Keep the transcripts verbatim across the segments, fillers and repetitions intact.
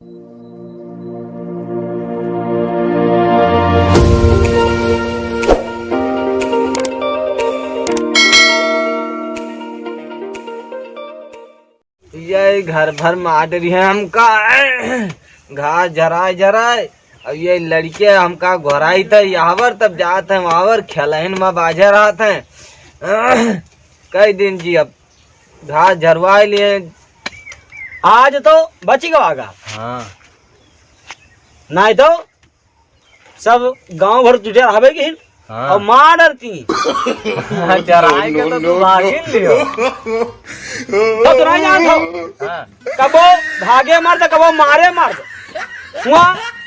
ये घर भर मार डरी है हमका। घास झराए झराए, अब ये लड़के हमका घोराई त यावर तब जात हैं वावर खेलहिन में बाझे रहत हैं। कई दिन जी अब घास झरवाए लिए। आज तो बची गवागा। हाँ। नाहीं तो सब गाँव भर जुटे रहबे की। हाँ। और मार डरती। हाँ, चराए के तो तू भागिन लियो। तो तू नाहीं जानत हो। हाँ। कबो भागे मर्द, कबो मारे मर्द। हुआ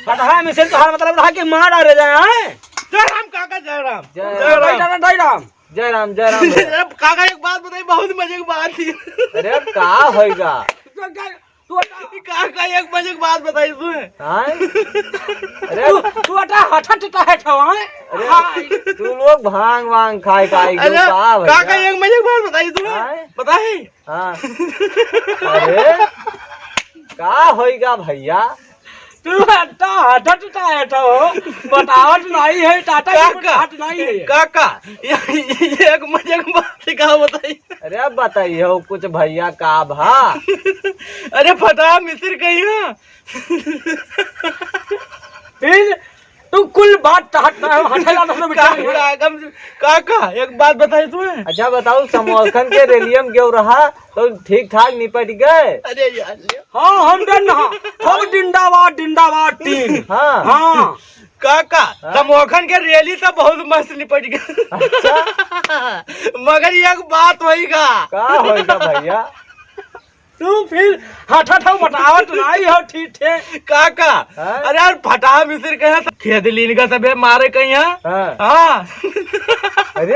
फटहा मिसिर तोहार मतलब रहा कि मार डारे जाए, हैं? जय राम काका, जय राम। जय जय राम। राम। जय राम, जय राम। जय राम, जय राम भैया। अरे काका, एक बात बताई, बहुत मजे की बात थी। अरे का होइगा? तो क्या, तू हटा। काका, एक मजे की बात बताई तू। हाँ? अरे तू, तू हटा, हटा, हटा, हटा, हाँ? अरे हाँ। तू लोग भांग वांग खाए का आई अरे का भैया? काका, एक मजे की बात बताई तू। हाँ? बताई। हाँ। अरे, का होइगा भैया? तू हटा, हटा, हटा, हटा हो। बतावत नाहीं है, टाटा काका, की हट नाहीं है। काका, ये, ये एक मजे की बात है, का बताई? अरे, अब बताइए हो कुछ भैया, का भा? अरे, फटा मिसिर कहिया। फिर तू कुल बात टहटना है, हटे ला तो बिचारे। काका, काका, एक बात बताई तुम्हें। अच्छा बताओ, समोखन के रेलियम क्यों रहा, तो ठीक ठाक निपट गए? अरे यार, ले। हाँ, हम डन रहा। खूब डिंडावा, डिंडावा, टीम। हाँ। हाँ। काका, हाँ? समोखन के रेली तो बहुत मस्त निपट गए। अच्छा। मगर एक बात होइगा। का होइगा भैया? तू फिर हठा ठौ मटावत नाई हो, ठीक है। काका, हाँ? अरे यार, फटाहा मिसिर कहे तो खेद लीन का सबे मारे कहीं, हाँ? हाँ। हाँ। अरे?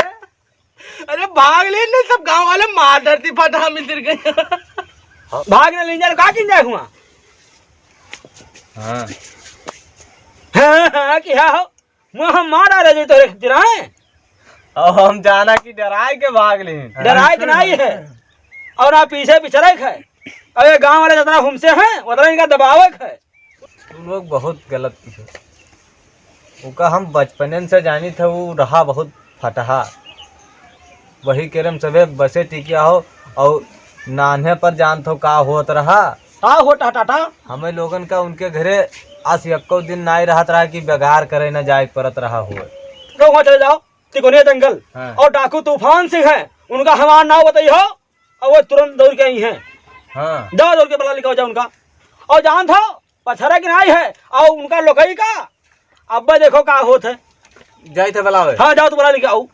अरे भाग ले, नहीं सब गांव वाले मार डरती फटाहा मिसिर कहीं। भाग ले, लीन जा, का किन जाए हुआ? हाँ। हाँ, हाँ, कि हाँ हो? मुँह हम मार डारे जी तोरे खातिर, हैं? अब हम जाना कि डराए के भाग ले। डराए के नाई है। और ना पीछे पिछड़े के है। अब ये गाँव वाले जितना हमसे हैं, उतना इनका दबावे के है। तू लोग बहुत गलत किहे। ओका हम बचपनन से जानी थे, वो रहा बहुत फटहा। वही केरम सभे बसे टिकिया हो, और नान्हे पर जानत हो का होत रहा। का होत रहा टाटा? हमें लोगन का उनके घरे आस यक्को दिन नाई रहत रहा कि बेगार करे न जाए परत रहा हो। तो वहाँ चले जाओ, तिकोनिया जंगल। हाँ। और डाकू तूफान सिंह है, उनका हमार नाव बताई हो, और वो तुरंत दौड़ के आई हैं। हाँ। जाओ दौड़ के बुला लेके आओ, जाओ उनका। और जानत हो, पछरा के नाई है, और उनका लोकई का, अब्बे देखो का होत है। जाई थे बुलावे। हाँ, जाओ तो बुला लेके आओ।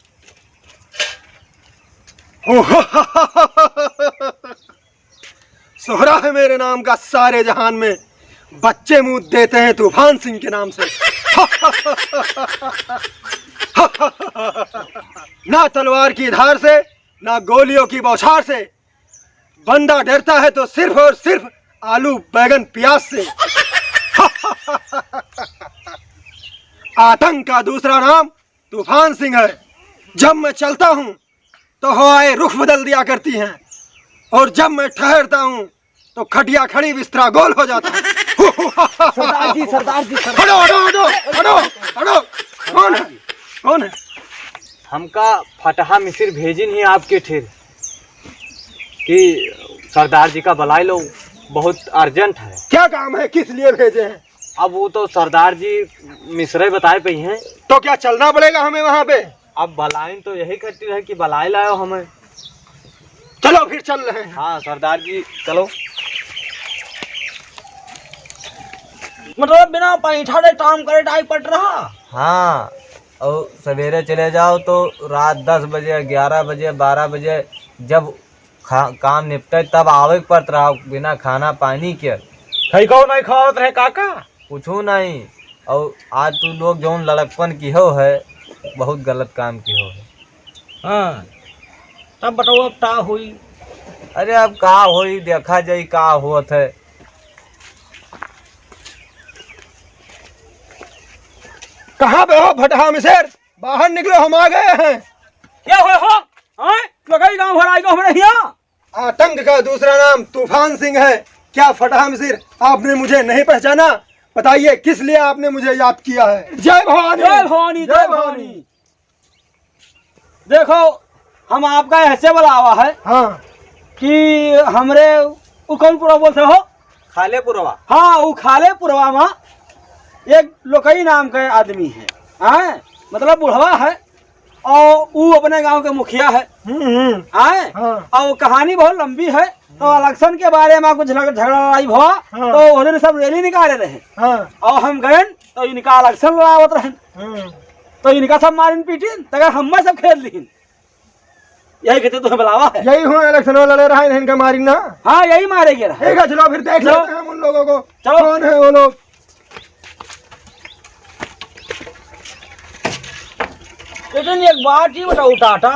सोहरा है मेरे नाम का सारे जहान में, बच्चे मूत देते हैं तूफान सिंह के नाम से। ना तलवार की धार से, ना गोलियों की बौछार से, बंदा डरता है तो सिर्फ और सिर्फ आलू, बैगन, प्याज से। आतंक का दूसरा नाम तूफान सिंह है। जब मैं चलता हूँ तो हवाएं रुख बदल दिया करती हैं, और जब मैं ठहरता हूँ तो खटिया खड़ी बिस्तरा गोल हो जाता है। सरदार जी, सरदार जी, सरदार। हटो, हटो, हटो, हटो, हटो। कौन है? कौन है? हमका फटहा मिसिर भेजिन ही आपके ठेर कि सरदार जी का बुलाए लो, बहुत urgent है। क्या काम है, किस लिए भेजे हैं? अब वो तो सरदार जी मिसिरे बताए पई हैं। तो क्या चलना पड़ेगा हमें वहाँ पे? अब बुलाइन तो यही खातिर है कि बुलाए लायो हमें। चलो फिर चल रहे हैं। हाँ सरदार जी, चलो। मतलब बिना पैठा दे काम करे टाइप पट रहा। हाँ, और सवेरे चले जाओ तो रात दस बजे, ग्यारह बजे, बारह बजे जब खा-, काम निपटे तब आवे के पड़त रहा बिना खाना पानी के। खई खाओ नहीं खावत रहे काका? कुछू नहीं। और आज तू लोग जौन लड़कपन किहो है, बहुत गलत काम किहो है। हाँ, तब बताओ अब का होई? अरे अब का होई, देखा जाई का होत है। कहाँ पे हो फटहा मिसिर? बाहर निकलो, हम आ गए हैं। क्या हुआ हो? हाँ? लगई गाँव भर आइगो हमरे हियाँ। आतंक का दूसरा नाम तूफान सिंह है। क्या फटाहा मिसिर, आपने मुझे नहीं पहचाना? बताइए, किस लिए आपने मुझे याद किया है? जय भवानी। जय भवानी, जय जय भवानी। भवानी। देखो, हम आपका ऐसे बुलावा है हाँ। कि हमरे, उ कौन पुरवा बोलते हो? खाले पुरवा। हाँ, उ खाले पुरवा मा एक लोकई नाम का आदमी है, हैं? मतलब बुढ़वा है, और उ अपने गांव के मुखिया है, हम्म, हम्म। हैं? हाँ। और कहानी बहुत लंबी है, तो हम्म। election के बारे में कुछ लग-, झगड़ा लड़ाई भवा, हाँ। तो उस दिन सब rally निकाले रहे, हाँ। और हम गए तो इनका election लड़ावत रहे, हम्म। तो इनका सब मारिन पीटिन, तगर हम्मे सब खेद लिहिन। यही कहते तुम्हें बुलावा है। यही हुआ election वाला लड़े रहा, इनका मारिन ना। हाँ, यही मारे गए रहा। ठीक है, चलो फिर देख चलो। लेते हैं हम उन लोगों को। चलो। कौन है वो लोग? लेकिन एक बात ही बताओ टाटा,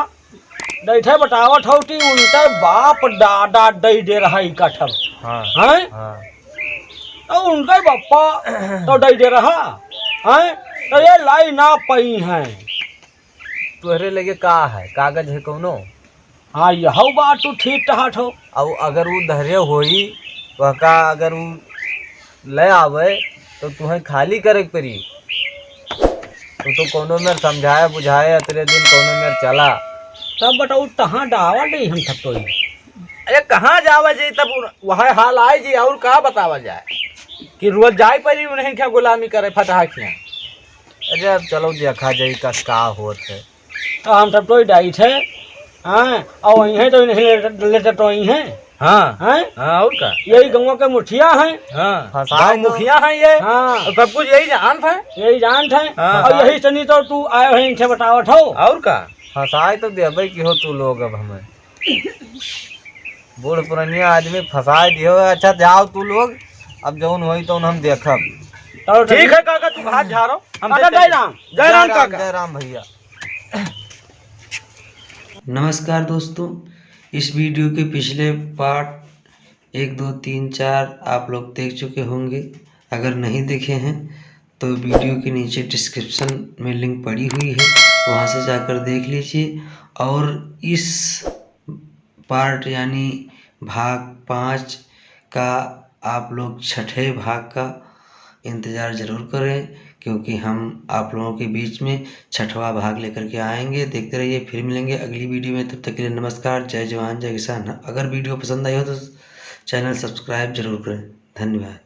बैठे बतावत हो कि उनका बाप दादा दे दे रहा इकट्ठा। हाँ। हैं? हाँ। तो उनका बापा तो दे दे रहा, हैं? तो ये लाई ना पाई हैं। तोहरे लगे का है, कागज है कौनो? हाँ, यहू बात तू ठीक कहत हो। अब अगर उ धरे होई, वहका अगर उ ले आवे, तो तुहें खाली करे के पड़ी। तू तो कौनो मेर समझाए बुझाए, अतरे दिन कौनो मेर चला। तब बताओ, कहाँ जावा दे हम सब तो ही? अरे, कहाँ जावा जाई, तब उ-, वह हाल आए जी, और का बतावा जाए कि रोज जाए पड़ी उन्हें क्या गुलामी करे फटाहा खिया। अरे, अब चलो देखा जाई कस का होत है। तो हम सब तो ही डाइट है, हाँ, और वहीं है तो नहीं लेटर, लेटर तो वहीं है। हाँ। हैं? हाँ, और का? यही गाँव के मुखिया हैं। हाँ। फंसाए गाँव तो मुखिया हैं ये। हाँ। और सब कुछ यही जानत हैं। यही जानत हैं। हाँ। और यही सनी तो तू आए हो, इनसे बतावत हो। और का? फंसाए तो देबे की हो तू लोग अब हमें। बूढ़ पुरनिया आदमी फंसाए दियो। अच्छा, जाओ तू लोग, अब जौन होई तौन हम देखब। चलो, ठीक है काका, तू हाथ झाड़ो, हम अच्छा, देखते हैं। जय राम, जय राम काका। जय राम भैया। नमस्कार दोस्तों, इस video के पिछले part एक, दो, तीन, चार आप लोग देख चुके होंगे। अगर नहीं देखे हैं तो video के नीचे description में link पड़ी हुई है, वहाँ से जाकर देख लीजिए। और इस part यानी भाग पाँच का आप लोग छठे भाग का इंतज़ार ज़रूर करें, क्योंकि हम आप लोगों के बीच में छठवाँ भाग लेकर के आएंगे। देखते रहिए, फिर मिलेंगे अगली video में। तब तक के लिए नमस्कार, जय जवान, जय किसान। अगर video पसंद आई हो तो channel subscribe ज़रूर करें। धन्यवाद।